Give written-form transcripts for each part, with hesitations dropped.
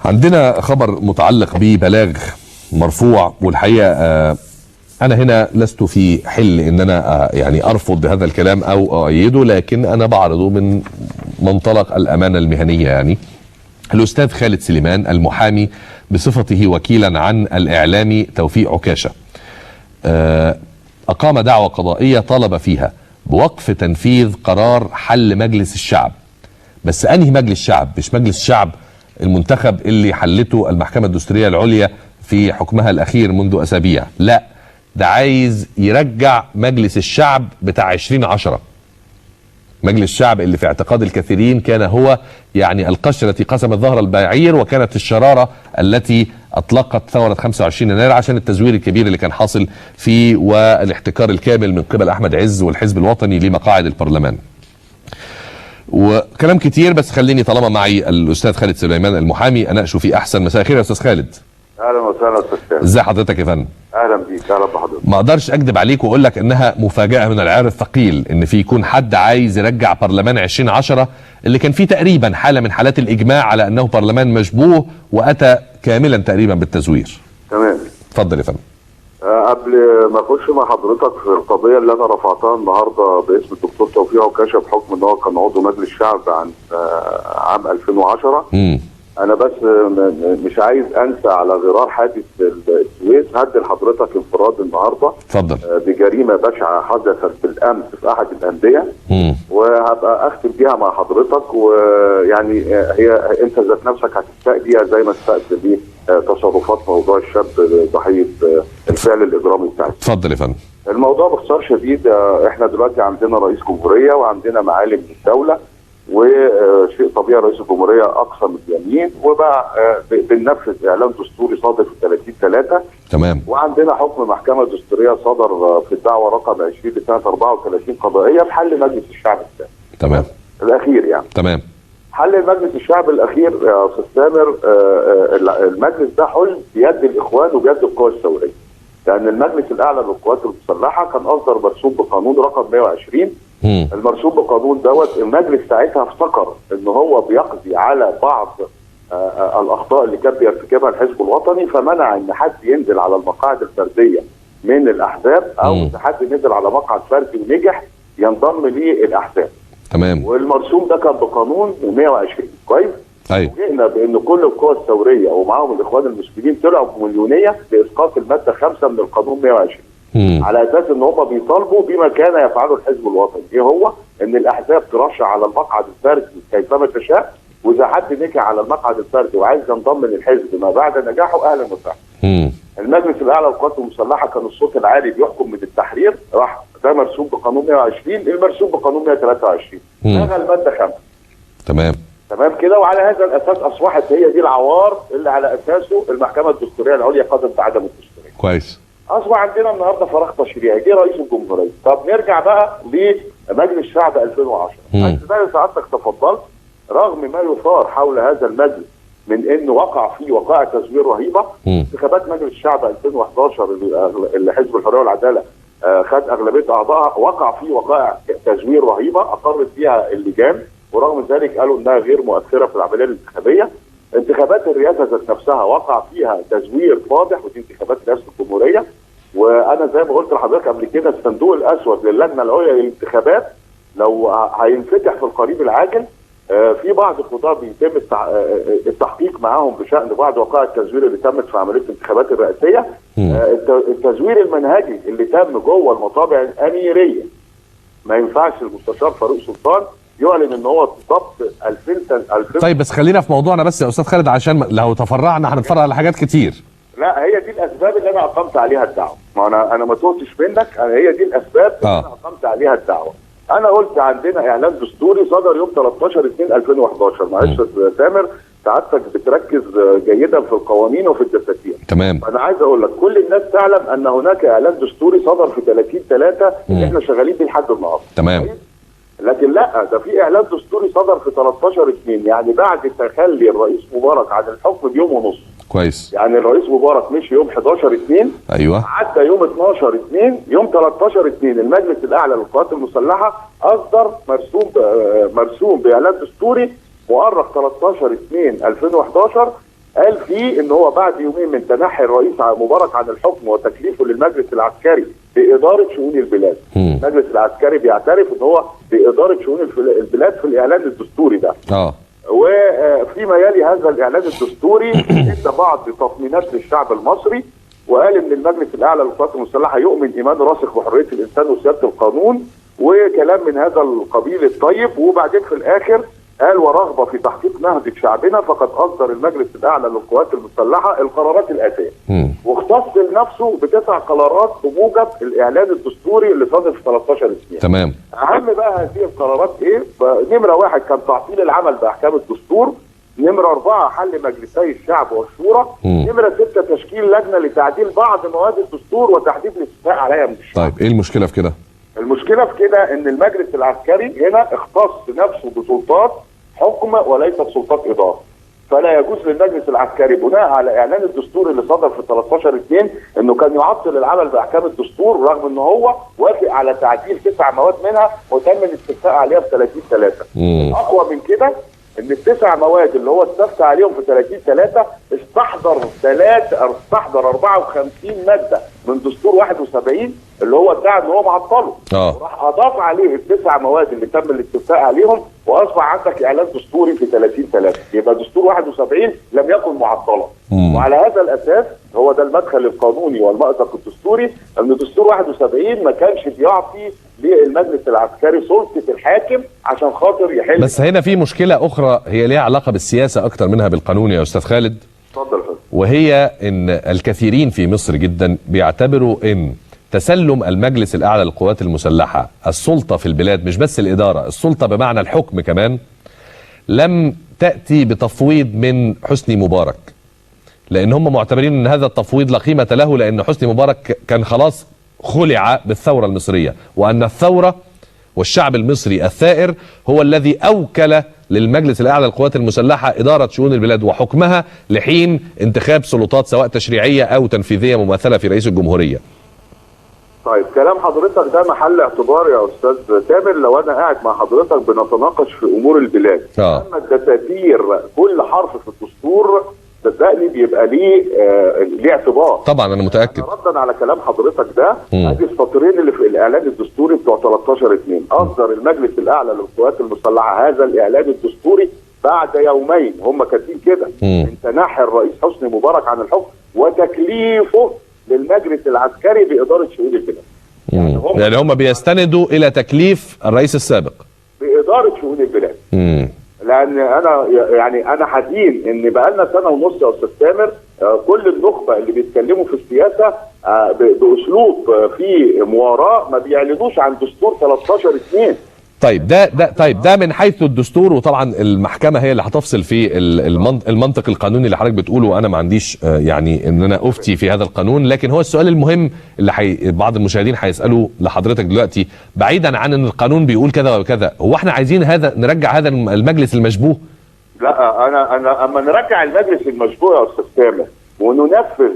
عندنا خبر متعلق ببلاغ مرفوع، والحقيقة انا هنا لست في حل ان انا يعني ارفض هذا الكلام او اؤيده، لكن انا بعرضه من منطلق الامانة المهنية. يعني الاستاذ خالد سليمان المحامي بصفته وكيلا عن الاعلامي توفيق عكاشة اقام دعوى قضائية طالب فيها بوقف تنفيذ قرار حل مجلس الشعب. بس انهي مجلس شعب؟ مش مجلس الشعب المنتخب اللي حلته المحكمة الدستورية العليا في حكمها الاخير منذ اسابيع، لا، ده عايز يرجع مجلس الشعب بتاع 2010، مجلس الشعب اللي في اعتقاد الكثيرين كان هو يعني القشة التي قسمت ظهر البعير، وكانت الشرارة التي أطلقت ثورة 25 يناير عشان التزوير الكبير اللي كان حاصل فيه والاحتكار الكامل من قبل أحمد عز والحزب الوطني لمقاعد البرلمان. وكلام كتير، بس خليني طالما معي الأستاذ خالد سليمان المحامي أناقشه فيه أحسن. مساء الخير يا أستاذ خالد. اهلا وسهلا استاذ سامي. ازي حضرتك يا فندم؟ اهلا بيك، اهلا بحضرتك. ما اقدرش اكذب عليك واقول لك انها مفاجاة من العيار الثقيل ان في يكون حد عايز يرجع برلمان 2010 اللي كان فيه تقريبا حاله من حالات الاجماع على انه برلمان مشبوه واتى كاملا تقريبا بالتزوير. تمام. اتفضل يا فندم. قبل ما اخش مع حضرتك في القضية اللي انا رفعتها النهارده باسم الدكتور توفيق عكاشة بحكم ان هو كان عضو مجلس الشعب عن عام 2010، انا بس مش عايز انسى على غرار حادث السويس هدي لحضرتك انفراد النهارده. اتفضل. بجريمة بشعة حدثت بالامس في احد الاندية، وهبقى اختم بيها مع حضرتك، ويعني هي انت ذات نفسك هتستاء بيها زي ما استأت بيه تصرفات موضوع الشاب ضحية الفعل الاجرامي بتاعه. اتفضل يا فندم. الموضوع باختصار شديد، احنا دلوقتي عندنا رئيس جمهورية وعندنا معالم للدولة، وشيء طبيعي رئيس الجمهورية اقسم باليمين وبقى بننفذ اعلان دستوري صادر في 30/3. تمام. وعندنا حكم محكمة دستورية صدر في الدعوة رقم 20 لسنه 34 قضائية بحل مجلس الشعب الثاني. تمام. الاخير يعني. تمام. حل مجلس الشعب الاخير يا استاذ سامر، المجلس ده حل بيد الاخوان وبيد القوى الثورية. لان المجلس الاعلى للقوات المسلحة كان اصدر مرسوم بقانون رقم 120. المرسوم بقانون دوت المجلس ساعتها افتكر ان هو بيقضي على بعض الاخطاء اللي كان بيرتكبها الحزب الوطني، فمنع ان حد ينزل على المقاعد الفردية من الاحزاب، او ان حد نزل على مقعد فردي ونجح ينضم للاحزاب. تمام. والمرسوم ده كان بقانون 120. كويس؟ ايوه. فوجئنا بان كل القوى الثورية ومعاهم الاخوان المسلمين طلعوا بمليونيه لاسقاط المادة 5 من القانون 120. على اساس ان هم بيطالبوا بما كان يفعله الحزب الوطني، ايه هو؟ ان الاحزاب ترشح على المقعد الفردي كيفما تشاء، واذا حد نجح على المقعد الفردي وعايز ينضم للحزب ما بعد نجاحه اهلا وسهلا. المجلس الاعلى للقوات المسلحة كان الصوت العالي بيحكم من التحرير، راح ده مرسوم بقانون 120، المرسوم بقانون 123 لغى المادة 5. تمام. تمام كده. وعلى هذا الاساس اصبحت هي دي العوار اللي على اساسه المحكمة الدستورية العليا قضت بعدم الدستورية. كويس. اصبح عندنا النهارده فراغ تشريعي، جه رئيس الجمهورية. طب نرجع بقى لمجلس الشعب 2010. زي سعادتك تفضلت، رغم ما يثار حول هذا المجلس من انه وقع فيه وقائع تزوير رهيبة، انتخابات مجلس الشعب 2011 اللي حزب الحرية والعدالة خد اغلبية اعضائها، وقع فيه وقائع تزوير رهيبة اقرت فيها اللجان، ورغم ذلك قالوا انها غير مؤثرة في العملية الانتخابية. انتخابات الرئاسة ذات نفسها وقع فيها تزوير فاضح، ودي انتخابات رئاسة الجمهورية. وانا زي ما قلت لحضرتك قبل كده، الصندوق الاسود للجنة العليا للانتخابات لو هينفتح في القريب العاجل، في بعض القضاة بيتم التحقيق معاهم بشان بعض وقائع التزوير اللي تمت في عملية الانتخابات الرئاسية. التزوير المنهجي اللي تم جوه المطابع الاميريه، ما ينفعش المستشار فاروق سلطان يعلن ان هو ضبط 2000. طيب بس خلينا في موضوعنا بس يا استاذ خالد، عشان لو تفرعنا هنتفرع على حاجات كتير. لا، هي دي الاسباب اللي انا اقمت عليها الدعوة. ما انا ما توتش منك، هي دي الاسباب اللي انا اقمت عليها الدعوة. انا قلت عندنا اعلان دستوري صدر يوم 13/2/2011. معلش يا سامر، سعادتك بتركز جيدا في القوانين وفي الدساتير. تمام. انا عايز اقول لك كل الناس تعلم ان هناك اعلان دستوري صدر في 30/3 اللي احنا شغالين بيه لحد النهارده. تمام. لكن لا، ده في اعلان دستوري صدر في 13/2، يعني بعد تخلي الرئيس مبارك عن الحكم بيوم ونص. كويس. يعني الرئيس مبارك مشي يوم 11/2، ايوه، عدى يوم 12/2، يوم 13/2 المجلس الاعلى للقوات المسلحة اصدر مرسوم باعلان دستوري مؤرخ 13/2/2011 قال فيه ان هو بعد يومين من تنحي الرئيس مبارك عن الحكم وتكليفه للمجلس العسكري بادارة شؤون البلاد. المجلس العسكري بيعترف ان هو بادارة شؤون البلاد في الاعلان الدستوري ده. وفيما يلي هذا الاعلان الدستوري ادى بعض تطمينات للشعب المصري، وقال ان المجلس الاعلى للقوات المسلحة يؤمن ايمان راسخ بحرية الانسان وسياده القانون، وكلام من هذا القبيل الطيب. وبعدين في الاخر قال ورغبه في تحقيق نهضة شعبنا فقد اصدر المجلس الاعلى للقوات المسلحة القرارات الاتية. واختص لنفسه بتسع قرارات بموجب الاعلان الدستوري اللي صدر في 13/2. تمام. اهم بقى هذه القرارات ايه؟ نمره 1 كان تعطيل العمل باحكام الدستور، نمره 4 حل مجلسي الشعب والشورى، نمره 6 تشكيل لجنة لتعديل بعض مواد الدستور وتحديد الاستفتاء عليها من الشعب. طيب ايه المشكلة في كده؟ المشكلة في كده ان المجلس العسكري هنا اختص نفسه بسلطات حكم وليست سلطات ادارة. فلا يجوز للمجلس العسكري بناء على اعلان الدستور اللي صدر في 13/2 انه كان يعطل العمل باحكام الدستور، رغم ان هو وافق على تعديل 9 مواد منها وتم الاستفتاء عليها في 30/3. اقوى من كده ان التسع مواد اللي هو استفتى عليهم في 30/3 استحضر 54 مادة من دستور 71 اللي هو ادعى ان هو معطلة. وراح اضاف عليه التسع مواد اللي تم الاستفتاء عليهم، واصبح عندك اعلان دستوري في 30/3. يبقى دستور 71 لم يكن معطلا. وعلى هذا الاساس هو ده المدخل القانوني والمأزق الدستوري، ان دستور 71 ما كانش بيعطي للمجلس العسكري سلطة الحاكم عشان خاطر يحل. بس هنا في مشكلة اخرى هي ليها علاقة بالسياسة اكتر منها بالقانون يا استاذ خالد. اتفضل. وهي ان الكثيرين في مصر جدا بيعتبروا ان تسلم المجلس الاعلى للقوات المسلحة السلطة في البلاد، مش بس الادارة، السلطة بمعنى الحكم كمان، لم تاتي بتفويض من حسني مبارك، لان هم معتبرين ان هذا التفويض لا قيمة له، لان حسني مبارك كان خلاص خلع بالثورة المصرية، وان الثورة والشعب المصري الثائر هو الذي اوكل للمجلس الاعلى للقوات المسلحة ادارة شؤون البلاد وحكمها لحين انتخاب سلطات سواء تشريعية او تنفيذية مماثلة في رئيس الجمهورية. طيب كلام حضرتك ده محل اعتبار يا استاذ تامر لو انا قاعد مع حضرتك بنتناقش في امور البلاد. اما الدساتير كل حرف في الدستور صدقني بيبقى ليه اعتبار. طبعا انا متاكد. ردا على كلام حضرتك ده، ادي السطرين اللي في الاعلان الدستوري بتوع 13/2. اصدر المجلس الاعلى للقوات المسلحة هذا الاعلان الدستوري بعد يومين، هم كاتبين كده، من تنحي الرئيس حسني مبارك عن الحكم وتكليفه للمجلس العسكري بادارة شؤون البلاد. يعني هم بيستندوا الى تكليف الرئيس السابق بادارة شؤون البلاد. لان انا يعني انا حزين ان بقالنا سنة ونص يا استاذ تامر كل النخبة اللي بيتكلموا في السياسة باسلوب فيه مواراه ما بيعلنوش عن دستور 13/2. طيب ده طيب ده من حيث الدستور، وطبعا المحكمة هي اللي هتفصل في المنطق القانوني اللي حضرتك بتقوله، وانا ما عنديش يعني ان انا افتي في هذا القانون، لكن هو السؤال المهم اللي بعض المشاهدين هيسالوه لحضرتك دلوقتي، بعيدا عن ان القانون بيقول كذا وكذا، هو احنا عايزين هذا نرجع هذا المجلس المشبوه؟ لا، انا اما نرجع المجلس المشبوه يا استاذ تامر وننفذ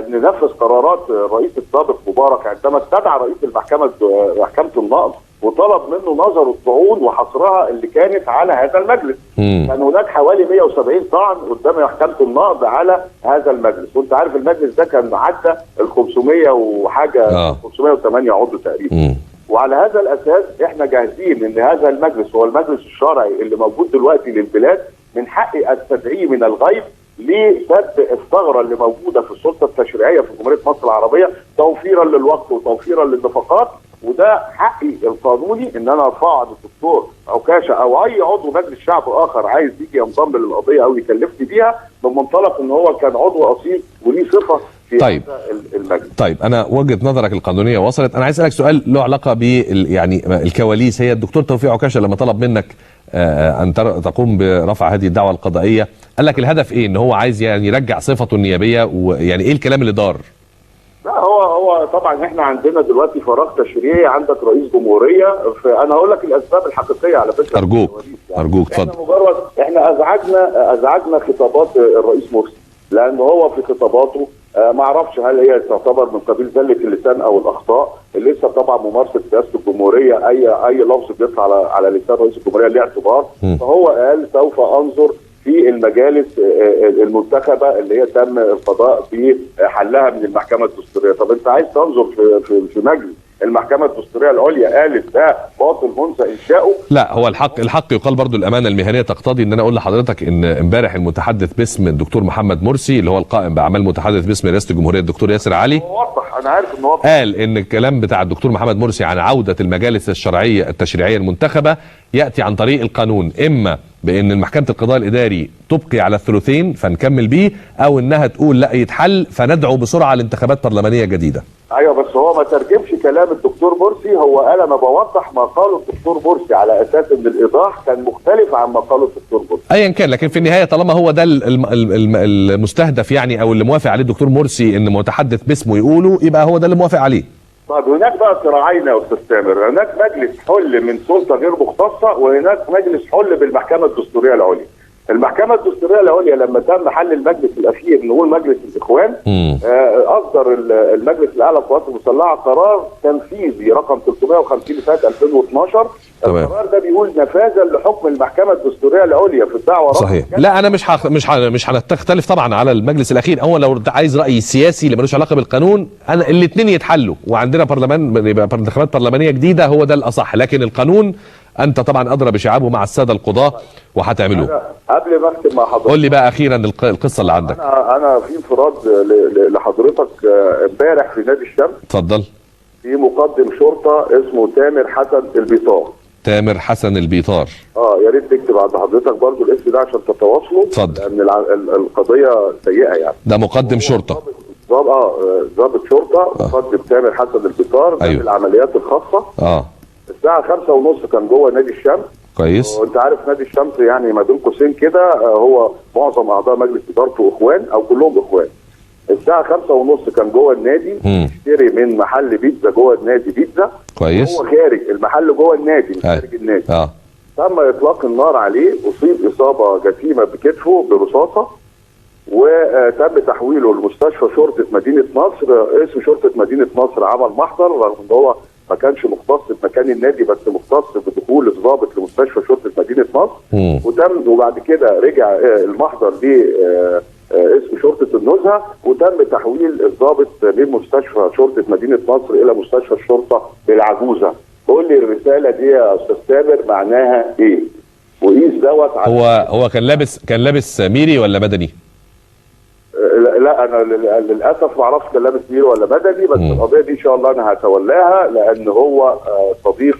ننفذ قرارات الرئيس السابق مبارك عندما استدعى رئيس المحكمة محكمة النقض وطلب منه نظر الطعون وحصرها اللي كانت على هذا المجلس. كان هناك حوالي 170 طعن قدام محكمة النقض على هذا المجلس، وانت عارف المجلس ده كان عدى ال 500 وحاجه، 508 عضو تقريبا. وعلى هذا الاساس احنا جاهزين ان هذا المجلس هو المجلس الشرعي اللي موجود دلوقتي للبلاد، من حقي استدعيه من الغيب لسد الثغرة اللي موجودة في السلطة التشريعية في جمهورية مصر العربية، توفيرا للوقت وتوفيرا للنفقات، وده حقي القانوني ان انا ارفعه عند الدكتور عكاشة او اي عضو مجلس شعب اخر عايز يجي ينضم للقضية او يكلفني بيها، من منطلق ان هو كان عضو اصيل وليه صفة في طيب. هذا المجلس. طيب انا وجهه نظرك القانونية وصلت، انا عايز اسالك سؤال له علاقة بال يعني الكواليس. هي الدكتور توفيق عكاشة لما طلب منك ان تقوم برفع هذه الدعوة القضائية، قال لك الهدف ايه؟ ان هو عايز يعني يرجع صفته النيابية، ويعني ايه الكلام اللي دار؟ لا هو طبعا احنا عندنا دلوقتي فراغ تشريعي، عندك رئيس جمهورية، فانا هقول لك الاسباب الحقيقية على فكرة. ارجوك يعني ارجوك اتفضل. احنا مجرد احنا ازعجنا خطابات الرئيس مرسي، لان هو في خطاباته ما اعرفش هل هي تعتبر من قبيل زلة اللسان او الاخطاء اللي لسه طبعا ممارسة سياسة الجمهورية، اي لفظ بيطلع على لسان رئيس الجمهورية ليه اعتبار. فهو قال سوف انظر في المجالس المنتخبه اللي هي تم القضاء بحلها من المحكمة الدستورية. طب انت عايز تنظر في مجلس المحكمة الدستورية العليا قالت ده باطل منذ انشائه؟ لا، هو الحق يقال برضو، الامانة المهنية تقتضي ان انا اقول لحضرتك ان امبارح المتحدث باسم الدكتور محمد مرسي اللي هو القائم باعمال متحدث باسم رئاسة الجمهورية الدكتور ياسر علي، وضح، انا عارف ان هو قال ان الكلام بتاع الدكتور محمد مرسي عن عوده المجالس الشرعية التشريعية المنتخبه ياتي عن طريق القانون، اما بان محكمة القضاء الاداري تبقي على الثلثين فنكمل بيه، او انها تقول لا يتحل فندعو بسرعة لانتخابات برلمانية جديدة. ايوه، بس هو ما ترجمش كلام الدكتور مرسي، هو قال انا بوضح ما قاله الدكتور مرسي على اساس ان الايضاح كان مختلف عن ما قاله الدكتور مرسي. ايا كان، لكن في النهاية طالما هو ده المستهدف يعني، او اللي موافق عليه الدكتور مرسي ان متحدث باسمه يقوله، يبقى هو ده اللي موافق عليه. طيب هناك بقى صراعين يا استاذ تامر، هناك مجلس حل من سلطة غير مختصة، وهناك مجلس حل بالمحكمه الدستورية العليا. المحكمة الدستورية العليا لما تم حل المجلس الاخير، نقول مجلس الاخوان، اصدر المجلس الاعلى للقوات المسلحة قرار تنفيذي رقم 350 لسنه 2012. تمام. القرار ده بيقول نفاذا لحكم المحكمة الدستورية العليا في الدعوة. صحيح. لا انا مش هنختلف طبعا على المجلس الاخير. هو لو عايز راي سياسي اللي ملوش علاقة بالقانون، انا الاثنين يتحلوا وعندنا برلمان، يبقى انتخابات برلمانية جديدة، هو ده الاصح. لكن القانون انت طبعا ادرى بشعابه مع السادة القضاة وهتعملوه. قبل ما اختم مع حضرتك قول لي بقى اخيرا القصة اللي عندك. انا في انفراد لحضرتك امبارح في نادي الشمس. اتفضل. في مقدم شرطه اسمه تامر حسن البيطار. تامر حسن البيطار. يا ريت تكتب عند حضرتك برضو الاسم ده عشان تتواصلوا. اتفضل. لان القضية سيئه يعني. ده مقدم شرطه. ضابط شرطه مقدم تامر حسن البيطار. أيوه. في العمليات الخاصة. الساعة 5:30 كان جوه نادي الشمس. كويس. وانت عارف نادي الشمس يعني ما بين قوسين كده، هو معظم اعضاء مجلس ادارته اخوان او كلهم اخوان. الساعة 5:30 كان جوه النادي، يشتري من محل بيتزا جوه النادي بيتزا. كويس. هو خارج المحل جوه النادي، مش خارج النادي. تم اطلاق النار عليه، اصيب اصابة جسيمة بكتفه برصاصة، وتم تحويله لمستشفى شرطة مدينة نصر. اسم شرطة مدينة نصر عمل محضر، رغم ان هو ما كانش مختص بمكان النادي، بس مختص بدخول الضابط لمستشفى شرطه مدينة نصر. وتم وبعد كده رجع المحضر ل اسم شرطه النزهه، وتم تحويل الضابط من مستشفى شرطه مدينة نصر الى مستشفى الشرطة بالعجوزه. قول لي الرسالة دي يا استاذ تامر معناها ايه؟ وقيس دوت. هو كان لابس ميري ولا مدني؟ لا انا للاسف ما اعرفش كان لابس ميري ولا مدني، بس القضية دي ان شاء الله انا هتولاها، لان هو صديق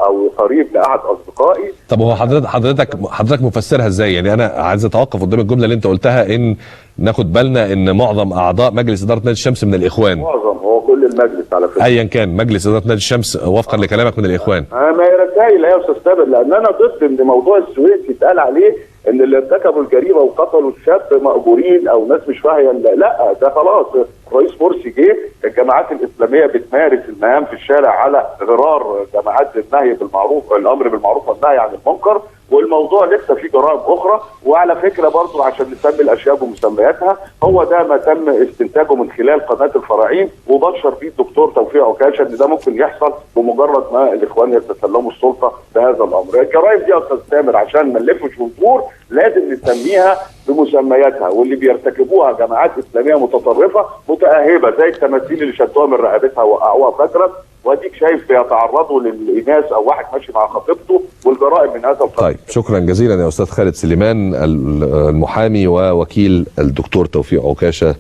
او قريب لاحد اصدقائي. طب هو حضرتك مفسرها ازاي؟ يعني انا عايز اتوقف قدام الجملة اللي انت قلتها، ان ناخد بالنا ان معظم اعضاء مجلس ادارة نادي الشمس من الاخوان. معظم، هو كل المجلس على فكرة. ايا كان مجلس ادارة نادي الشمس وفقا لكلامك من الاخوان. ما هي رسائل يا استاذ تامر، لان انا ضد ان موضوع السويس يتقال عليه ان اللي ارتكبوا الجريمة وقتلوا الشاب مأجورين او ناس مش فاهيه. لا ده خلاص الرئيس مرسي جه، الجماعات الاسلامية بتمارس المهام في الشارع على غرار جماعات النهي بالمعروف، الامر بالمعروف والنهي عن المنكر، والموضوع لسه فيه جرائم اخرى. وعلى فكرة برضو عشان نسمي الاشياء بمسمياتها، هو ده ما تم استنتاجه من خلال قناة الفراعين، وبشر بيه الدكتور توفيق عكاشة ان ده ممكن يحصل بمجرد ما الاخوان يتسلموا السلطة بهذا الامر. الجرائم دي يا استاذ تامر عشان ما نلفش وندور لازم نسميها بمسمياتها، واللي بيرتكبوها جماعات اسلامية متطرفة متاهبه زي التماثيل اللي شدوها من رقبتها وقعوها فجرا، واديك شايف بيتعرضوا للاناث او واحد ماشي مع خطيبته، والجرائم من هذا القبيل. طيب شكرا جزيلا يا استاذ خالد سليمان المحامي ووكيل الدكتور توفيق عكاشة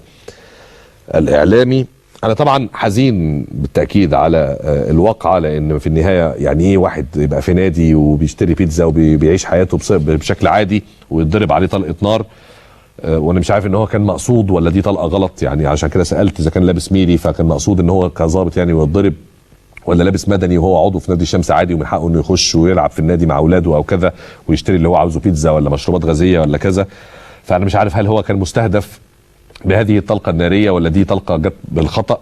الاعلامي. انا طبعا حزين بالتاكيد على الواقعة، لان في النهاية يعني ايه واحد يبقى في نادي وبيشتري بيتزا وبيعيش حياته بشكل عادي ويتضرب عليه طلقه نار، وانا مش عارف ان هو كان مقصود ولا دي طلقه غلط، يعني عشان كده سالت اذا كان لابس ميري فكان مقصود ان هو كظابط يعني ويتضرب، ولا لابس مدني وهو عضو في نادي الشمس عادي ومن حقه انه يخش ويلعب في النادي مع اولاده او كذا ويشتري اللي هو عاوزه بيتزا ولا مشروبات غازية ولا كذا. فانا مش عارف هل هو كان مستهدف بهذه الطلقة النارية ولا دي طلقه جت بالخطا.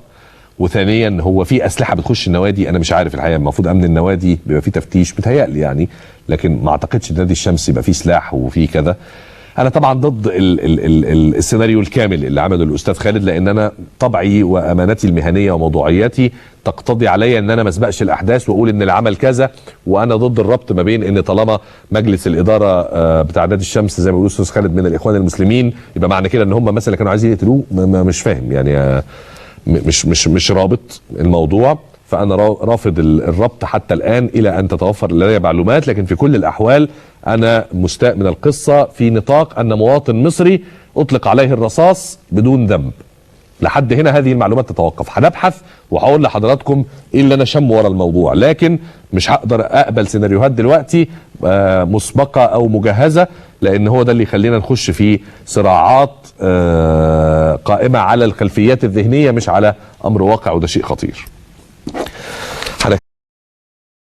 وثانيا هو في اسلحة بتخش النوادي؟ انا مش عارف الحقيقة، المفروض امن النوادي بيبقى فيه تفتيش بيتهيألي يعني، لكن ما اعتقدش ان نادي الشمس يبقى فيه سلاح وفيه كذا. انا طبعا ضد ال ال ال السيناريو الكامل اللي عمله الاستاذ خالد، لان انا طبعي وامانتي المهنية وموضوعيتي تقتضي عليا ان انا ما اسبقش الاحداث واقول ان العمل كذا، وانا ضد الربط ما بين ان طالما مجلس الادارة بتاع نادي الشمس زي ما بيقول الاستاذ خالد من الاخوان المسلمين يبقى معنى كده ان هم مثلا كانوا عايزين يقتلوه. مش فاهم يعني، مش رابط الموضوع، فأنا رافض الربط حتى الآن إلى أن تتوفر لدي معلومات. لكن في كل الأحوال أنا مستاء من القصة في نطاق أن مواطن مصري أطلق عليه الرصاص بدون ذنب. لحد هنا هذه المعلومات تتوقف. هنبحث وهقول لحضراتكم إيه اللي أنا شم ورا الموضوع، لكن مش هقدر أقبل سيناريوهات دلوقتي مسبقة أو مجهزة، لأن هو ده اللي يخلينا نخش في صراعات قائمة على الخلفيات الذهنية مش على أمر واقع، وده شيء خطير.